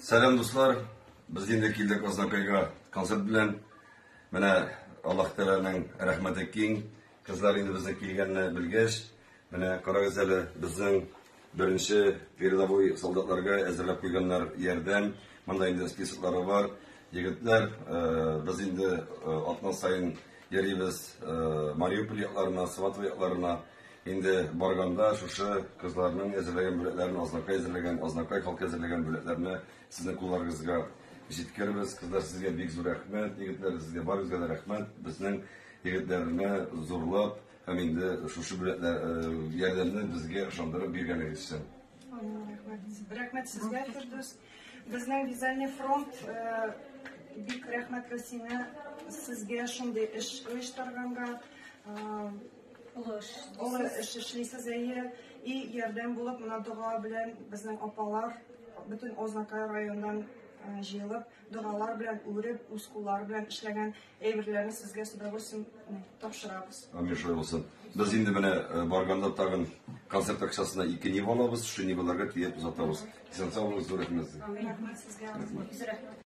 Сәлам, дуслар! Без инде килдек Азнакайга концерт белән. Менә Аллаһ Тәгаләнең рәхмәте киң. Кызлар инде безнең килгәнне белгәч, менә карагыз әле, безнең беренче передовой солдатларга әзерләп куйганнар ярдәм. Монда инде списоклары бар. Егетләр, без инде атна саен йөрибез Мариуполь якларына, Сватово якларына. Инде барганда шушы кызларның әзерләгән бүләкләрен, Азнакай әзерләгән, Азнакай халкы әзерләгән бүләкләрне сезнең кулларыгызга җиткерербез. Кызлар, сезгә бик зур рәхмәт, егетләр, сезгә барыгызга да рәхмәт. Безнең егетләрне зурлап һәм инде шушы бүләкләр, ярдәмне безгә ышандырып биргәнегез өчен. Рәхмәт. Рәхмәт сезгә, Фирдүс. Безнең Вязальный фронт бик рәхмәтле сине, сезгә шундый эш оештырганга. Олы эш. Олы эш эшлисез, әйе. И ярдәм булып, менә дога белән безнең апалар бөтен Азнакай районыннан җыелып, догалар белән үреп, үз куллары белән эшләгән әйберләрне сезгә с удовольствием тапшырабыз. Амин, шулай булсын. Без инде менә барганда тагын концерт акчасына ике Нива алабыз, шушы Ниваларга төяп озатабыз. Исән сау булыгыз, зур рәхмәт сезгә. Рәхмәт сезгә. Рәхмәт.